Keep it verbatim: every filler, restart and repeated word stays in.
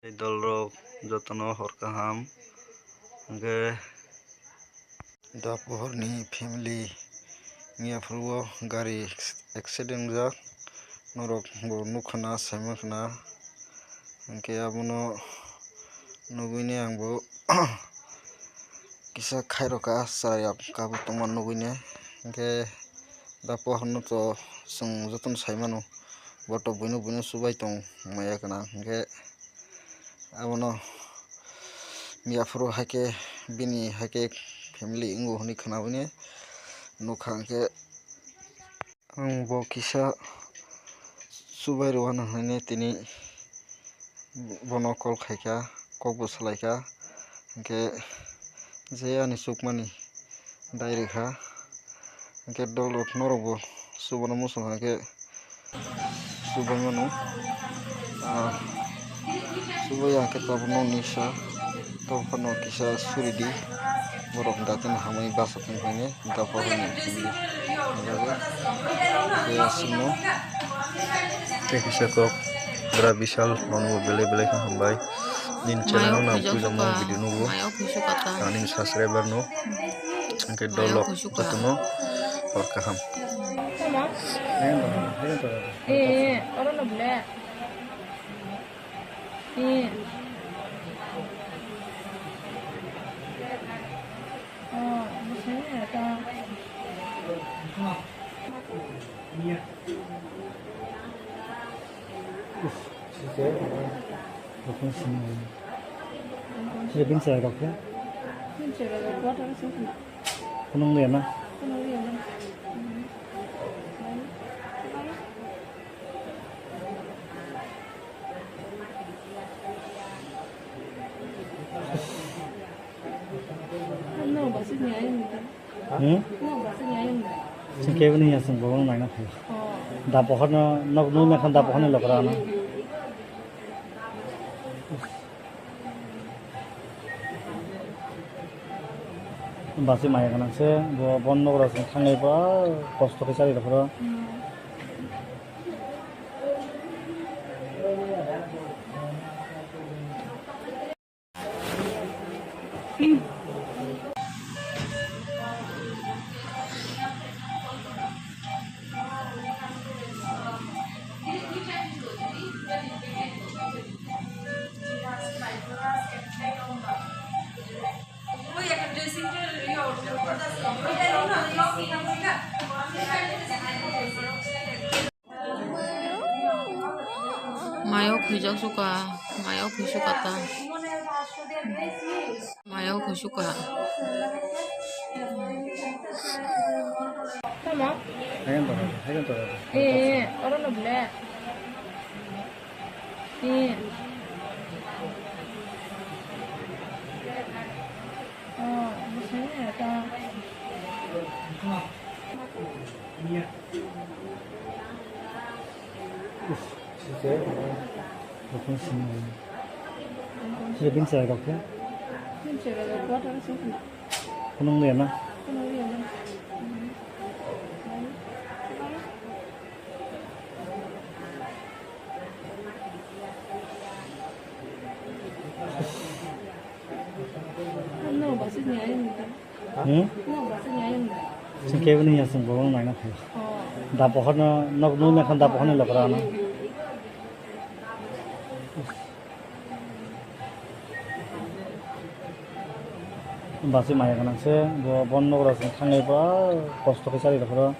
Tei dolrok jotono hor kaham. Hwnkhe da pohorni family miya phuru o gari accident wngjak, norok bo nukha na, saimankha na. Hwnkhe abono nugwini ang bo kisa khairokha, chayok kabui tongma nugwini. Hwnkhe da pohorno to chwng jotono saimano, bo to buino buino chubai tong maya gwnang. Hwnkhe abono miya phuru haikhe bini haikhe family wngo hwnwi khwnabwini nukha. Hwnkhe ang bo kisa chubai rwano hwnwi tini bono call khaikha, kokbo salaikha, hwnkhe je ani chukmani dai rwkha, hwnkhe dolrok norokbo chubaino muchung kha khe chubaimano. Ah, chubai ya khe tabukno nisa, tabuk phano kisa suri di, borok datino hamwi basa tong khaini. Dapo hwnwi hwnwi hwnjago. Tei aswkno tei kisa kok bwra Bishal nono belai belai khe hambai. Nini channel no nang puila mo video nugo. Ang nini subscriber no. Hwnkhe dolok jotono hor kaham. Eh, oro no ble. Eh. Oh, bisa ya, ta. Sini bin saya dokter. Bin saya dokter, apa sih? Kunung dia na? Kunung dia na. Hmm? Sing kebo ni ya sing bawang naina phaio. Da pohor no nok nui na khan da pohor ni lokra no. Basi maya gwnang se bo bon nok rok sing thangnai ba kosto khe chari rok. Mayo khwijak suka, mayo khwi suka ta. Mayo khwi suka. Tamo? Hayan to, hayan to. Eh, eh, oro no ble. Eh. Oh, misalnya ta. Uff, sih, saya. Bukan semua. Sih, bin saya, dok, ya? Bin saya, dok, kuat, harus sih, kena. Kunung dia, nah? Kunung dia, nah. No, basi ni ayam ni. Hmm? Sing kebo ni ya sing bolong naina phaio. Da pohor no nok nui na khan da pohor ni lokra no. Basi maya gwnang se bo bon nok rok sing thangnai ba kosto khe chari rok.